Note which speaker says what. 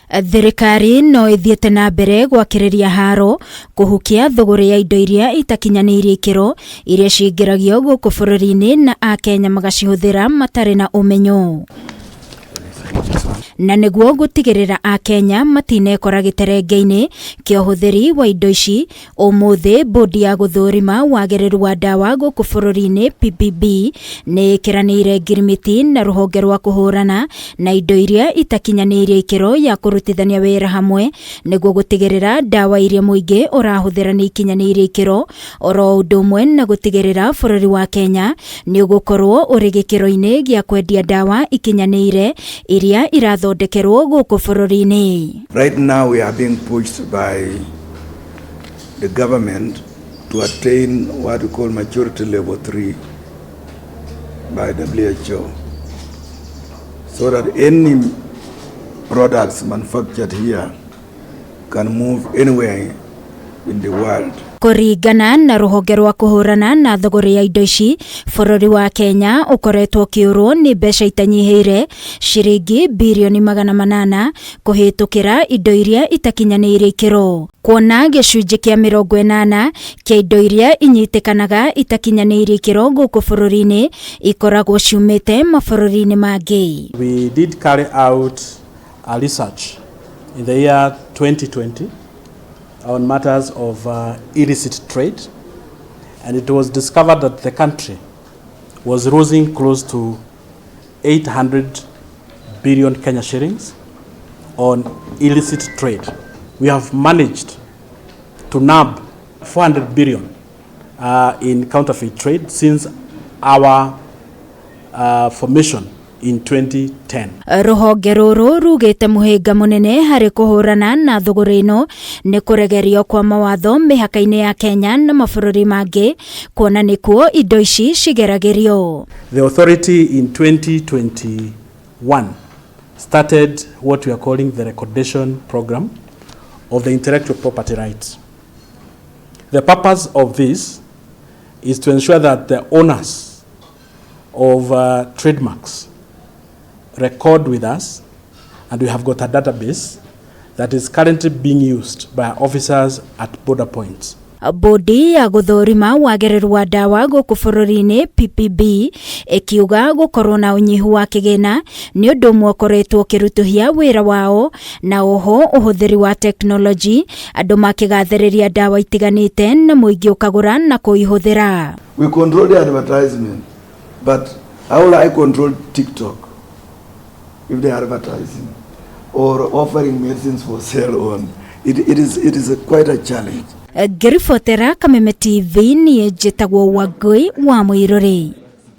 Speaker 1: Thirikari no ĩthiĩte na mbere gwakĩrĩria haro kũhukia thũgũrĩ ya indo iria itakinyanĩirie ikĩro iria cingĩragio gũkũ bũrũri-inĩ na Akenya magacihũthĩra matarĩ na ũmenyo. Na nĩguo gũtigĩrĩra Akenya matinekora gĩterenge-inĩ kĩa ũhũthĩri wa indo ici, ũmũthĩ bodi ya gũthũrima wagĩrĩru wa ndawa gũkũ bũrũri-inĩ PPB nĩ ĩkĩranĩire ngirimiti na rũhonge rwa kũhũrana na indo iria itakinyanĩirie ikĩro ya kũrutithania wĩra hamwe nĩguo gũtigĩrĩra ndawa iria mũingĩ ũrahũthĩra nĩ ikinyanĩirie ikĩro, oro ũndũ ũmwe na gũtigĩrĩra bũrũri wa Kenya nĩ ũgũkorwo ũrĩ gĩkĩro-inĩ gĩa kwendia ndawa ikinyanĩire iria irathondekerwo gũkũ bũrũri-inĩ.
Speaker 2: Right now we are being pushed by the government to attain what we call maturity level 3 by WHO, so that any products manufactured here can move anywhere in the world.
Speaker 1: Kũringana na rũhonge rwa kũhũrana na thũgũrĩ ya indo ici, bũrũri wa Kenya ũkoretwo ũkĩũrwo nĩ mbeca itanyihĩire ciringi birioni 800 kũhĩtũkĩra indo iria itakinyanĩirie ikĩro. Kuona gĩcunjĩ kĩa 80 kĩa indo iria inyitĩkanaga itakinyanĩirie ikĩro gũkũ bũrũri-inĩ ikoragwo ciumĩte mabũrũri-inĩ mangĩ.
Speaker 3: We did carry out a research in the year 2020 on matters of illicit trade, and it was discovered that the country was losing close to 800 billion Kenya shillings on illicit trade. We have managed to nab 400 billion in counterfeit trade since our formation in 2010.
Speaker 1: Rũhonge rũrũ rugĩte mũhĩnga mũnene harĩ kũhũrana na thũgũrĩ ĩno nĩ kũregerio kwa mawatho mĩhaka-inĩ ya Kenya na mabũrũri mangĩ, kuona nĩkuo indo ici cigeragĩrio.
Speaker 3: The authority in 2021 started what we are calling the recordation program of the intellectual property rights. The purpose of this is to ensure that the owners of trademarks record with us, and we have got a database that is currently being used by officers at border points.
Speaker 1: Bodi ya gũthũrima wagĩrĩru wa ndawa gũkũ bũrũri-inĩ PPB ĩkiuga gũkorwo na ũnyihu wa kĩgĩna nĩ ũndũ ũmwe ũkoretwo ũkĩritũhia wĩra wao, na oho ũhũthĩri wa tekinoronjĩ andũ makĩgathĩrĩria ndawa itiganĩte na mũingĩ ũkagũra na kũihũthĩra.
Speaker 2: We control the advertisement, but how will I control TikTok if they are advertising or offering medicines for sale on? It is quite a challenge.
Speaker 1: Ngĩribotera Kameme TV, niĩ njĩtagwo Wangũi wa Mũirũrĩ.